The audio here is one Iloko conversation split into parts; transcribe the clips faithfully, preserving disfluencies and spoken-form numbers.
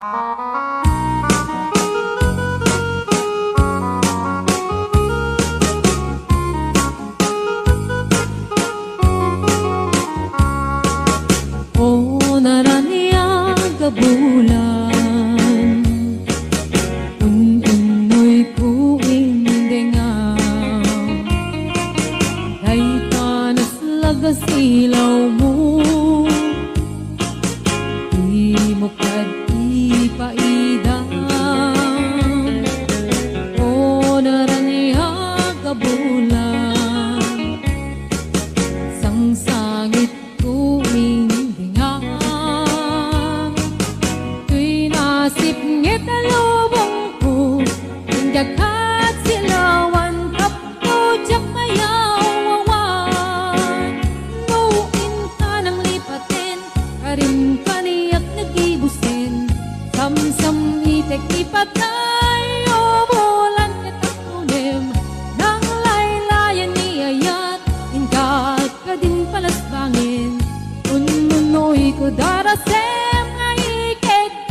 O naraniag a bulan, un-unnoyko indingaw, dayta naslag a silawmo, dimo kad ipaida. O naraniag a bulan, sangsangit ko indingaw. Toy nasipnget a lubongko, diak katsilawan tapno diak mayaw-awan. No inka nanglipaten, karim kaniak nagibusen, samsamitek ipatay, o bulan, ket tapno nem nanglaylayan ni ayat, inka kadin palasbangen, ununnoyko darasem nga ikedken.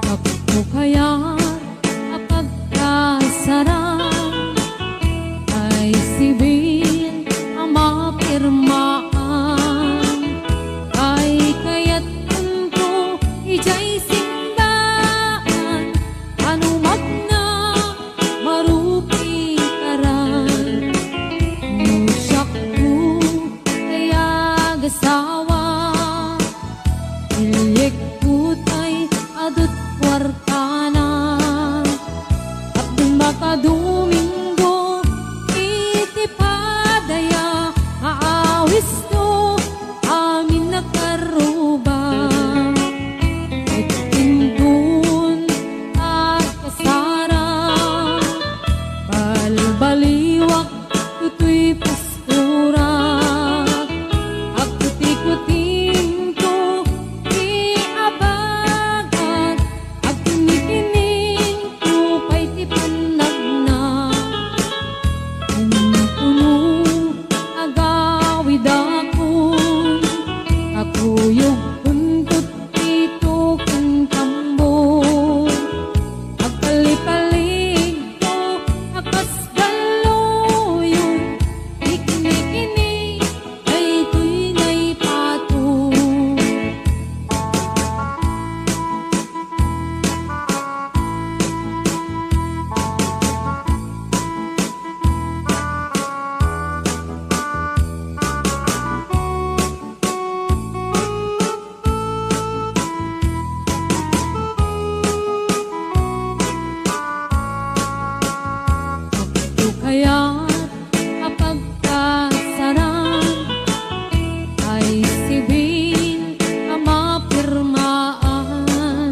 Tapno kayat a pagkasarang, ay sibil a mapirmaan, ay kayatko idiay simbahan, ano magna marupikaran. No siakko tay agasawa, iliekko tay adut kuartana. Tapno makadomingo iti padaya nga awisto amin a karruba. Ket inton agkasara, balbaliwak toy pastorak. Agkutikutingko ti abagat, agkinikiningko pay ti pannagna. Intono agawidakon, kakuyogkonto ti tuken tambo. Agpalipalingko a kas galluyo, iknikini daytoy naipato. Tapno kayat a pagkasarang, ay sibil a mapirmaan,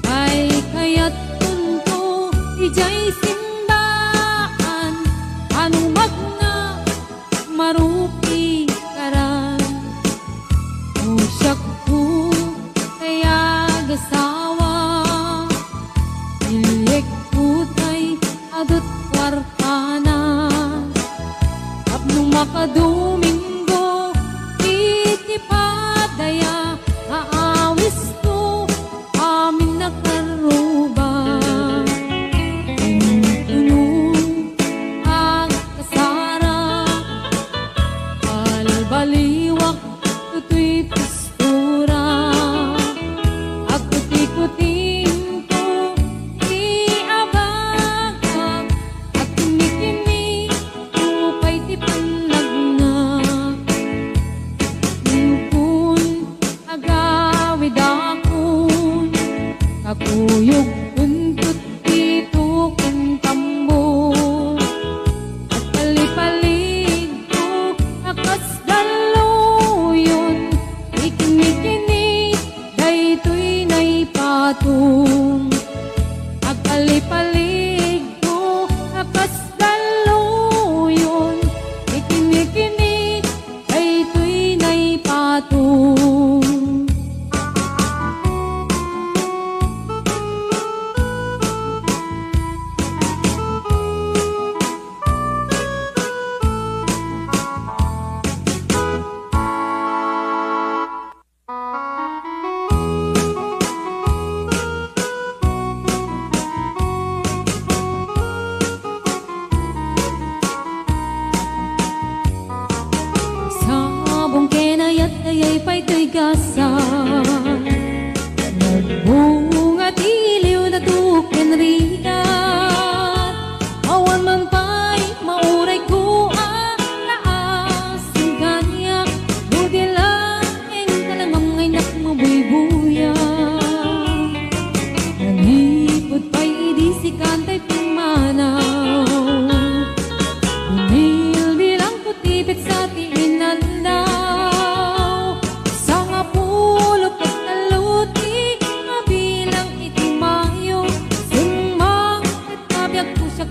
ay kayatkonto idiay simbaan, ano magna marupikaran. No siakko tay agasawa, iliekko tay adut kuartana. Tapno makadomingo iti padaya nga awisto amin a karruba.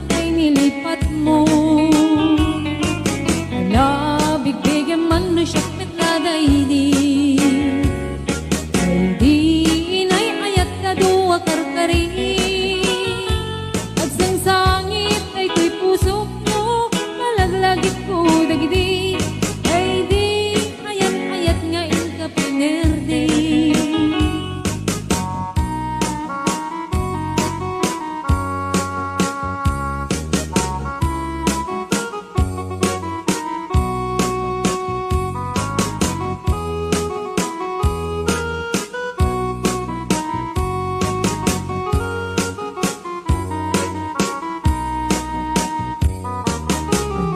tay nilipatmo. Ala, bigbigem man no siak met la daydi. Daydi inay-ayat kadu a karkari. Agsangsangit daytoy pusokmo, malaglagipko dagidi. Daydi ayan-ayat nga inka pinerdi.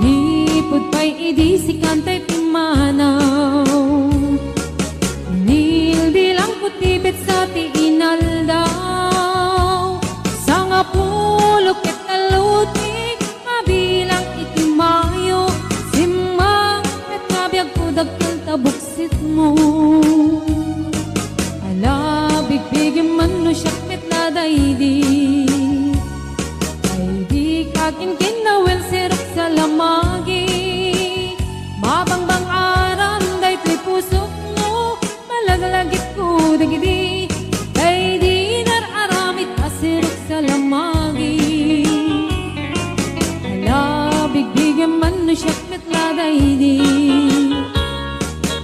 Manipud pay idi sikan tay pimmanaw, nilbilangko ti petsa ti inaldaw. Sangapulo ket tallo ti mabilang iti Mayo, simmang ket nga biagko dakkel ta buksitmo. Ala, bigbigem man no siak met la daydi. Daydi ka kinkinawel, sirok sa lamagi. Mabangbang-aran daytoy pusokmo, malaglagipko dagidi. Daydi inar-aramid a sirok sa lamagi. Ala, bigbigem man no siak met la daydi.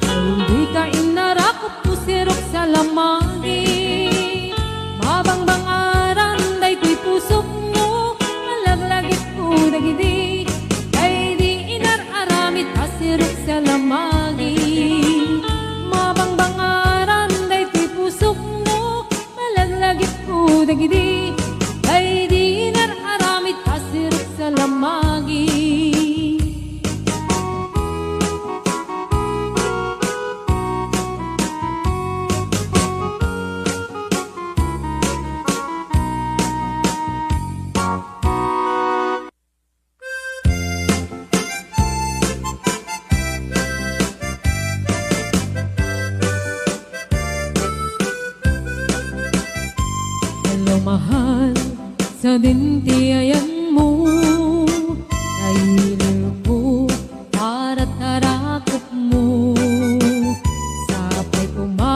Daydi ka inarakupko, sirok sa lamagi. Mabangbang-aran daytoy pusokmo, malaglagipko dagidi. Daydi inar-aramid a sirok sa lamagi. Mabangbang-aran daytoy pusokmo, malaglagipko dagidi. Daydi inar-aramid a sirok sa lamagi. Hello, mahal, sadin ti ayanmo, naililko, tarat-tarakupmo, sapay koma,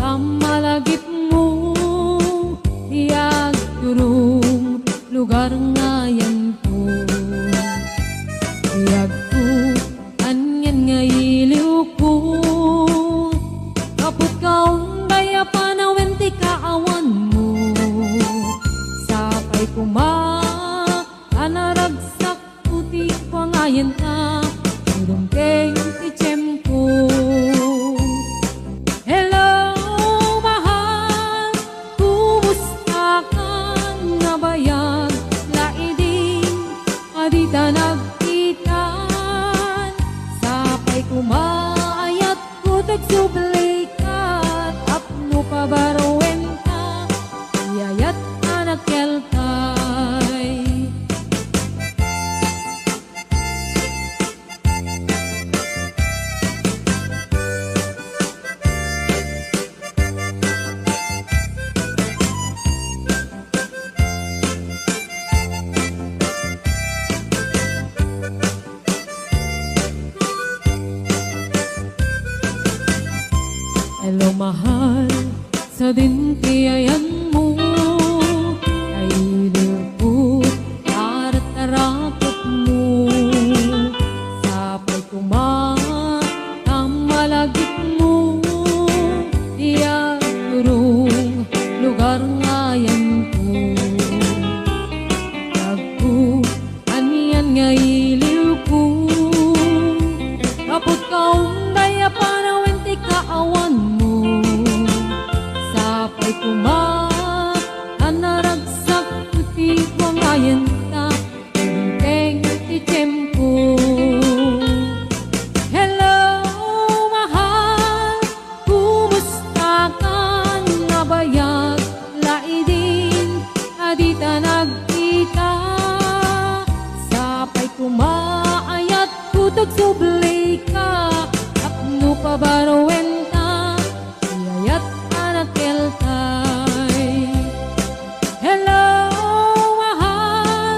Kammalagipmo ti agturong lugar nga ayanko. Ti agko anian nga iliwko. Kaput kaunday a panawen ti kaawanmo. Sapay koma a naragsak Puti pangayan ta, idumteng ti tiempo. Hello, mahal, kumusta ka? Nabayag laidin a dita nagkitan. Sapay koma ayat Kutag subli ka, tapno pabaruenta, iyayat a nakelkay. Hello, mahal, sadin ti ayanmo, naililko, tarat-tarakupmo, sapay koma, kammalagipmo, ti agturong lugar nga ayanko. Agko, Anian nga iliwko, kaput kaunday a panawen ti kaawanmo. Sapay koma a naragsak ti pangayenta, inteng ti tiempo. Hello, mahal, kumusta ka? Nabayag laidin a dita nagkita. Sapay koma ayat kutag subli ka, tapno pabaruenta, iyayat a nakelkay. Hello, mahal,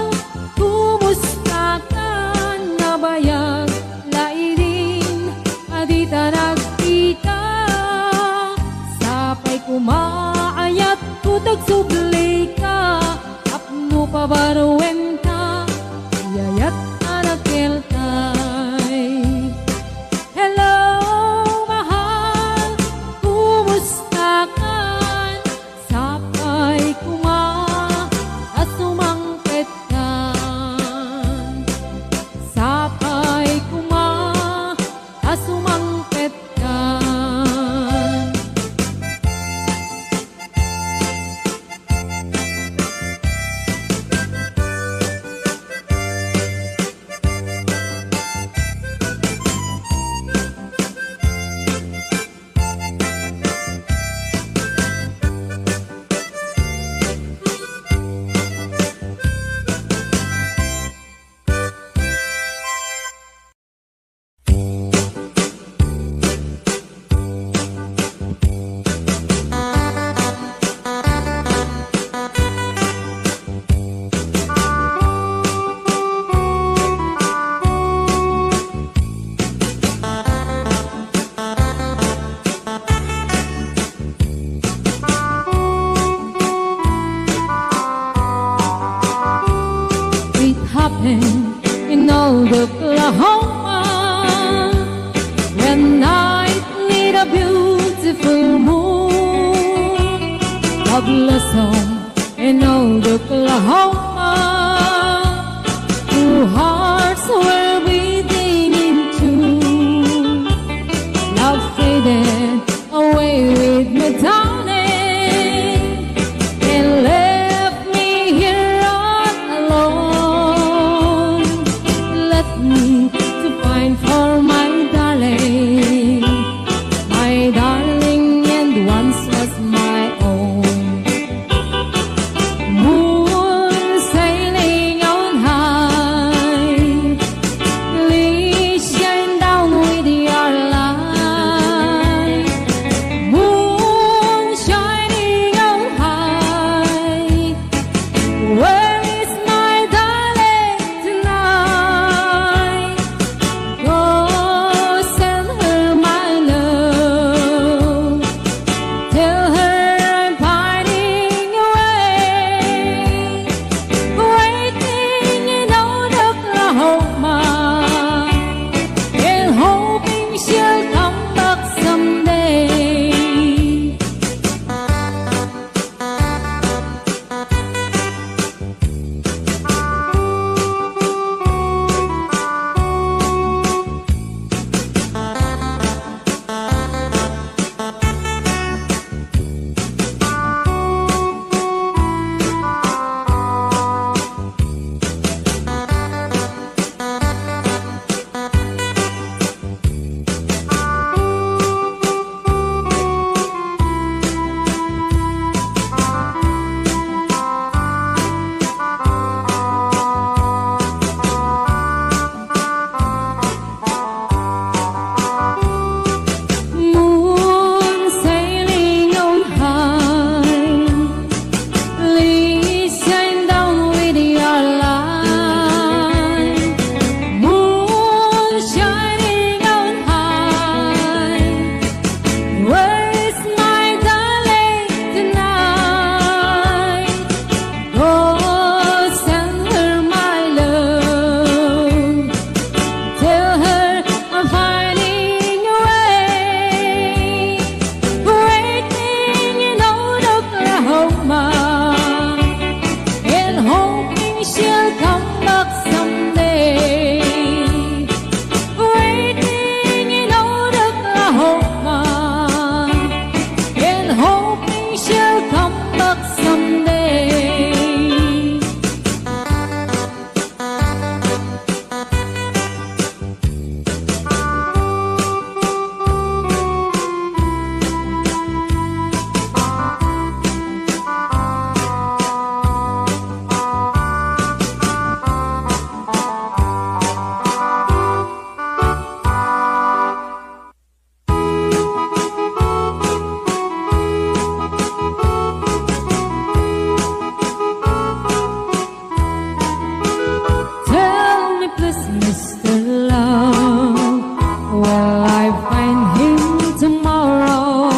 In Old Oklahoma, one night neath a beautiful moon, a blossom in Old Oklahoma, two hearts were beating in tune. Love faded away with me, darling, and left me here all alone. Left me to find for my darling, my darling, and once was my own. Moon sailing on high, please shine down with your light. Moon shining on high, where is my darling tonight? Go send her my love. Tell her I'm finding a way, waiting in Old Oklahoma, and hoping she'll come back someday. Moon sailing on high, please shine down with your light. Moon shining on high, where is my darling tonight? Go send her my love. Tell her I'm finding a way. Waiting in Old Oklahoma and hoping she'll come back someday. Waiting in Old Oklahoma and hoping she'll come back someday. Tell me please, Mister Love, will I find him tomorrow?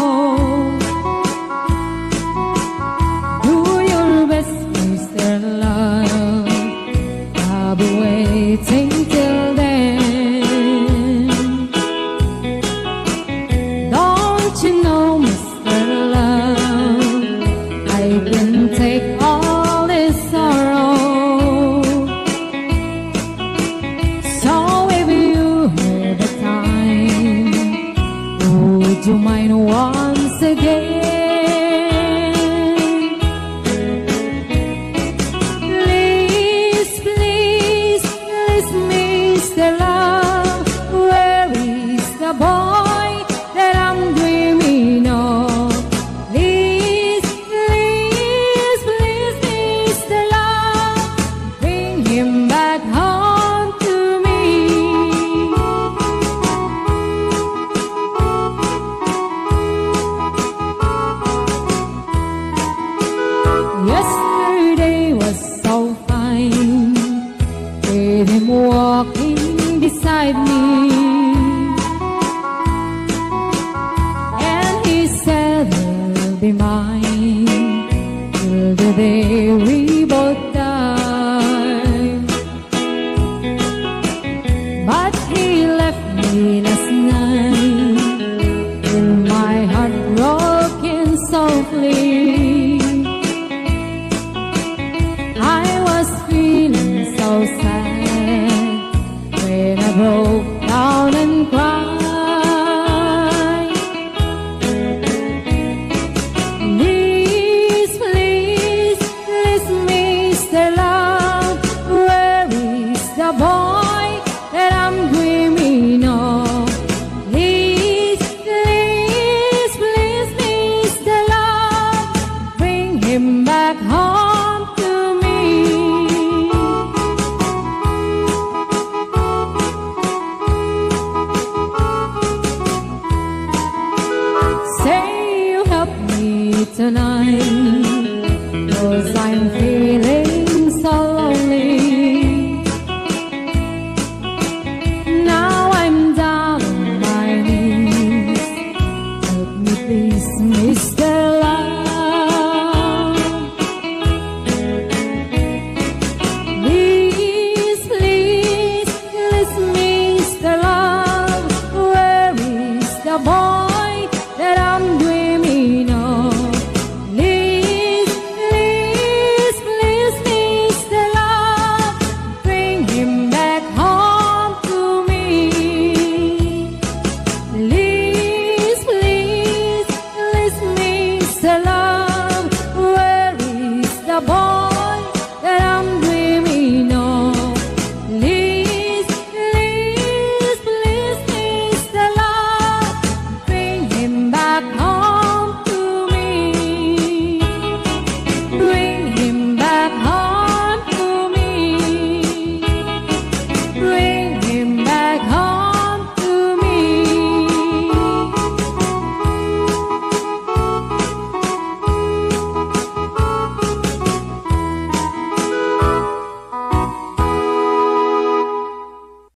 Do your best, Mister Love, I'll be waiting till then. Don't you know, Mister Love, I can take all this sorrow. So if you have the time, would you mind once again? Please, please, please, Mister Love, where is the boy that I'm dreaming of? Please, please, please, Mister Love, bring him back home to me. Yesterday was so fine, with him walking beside me.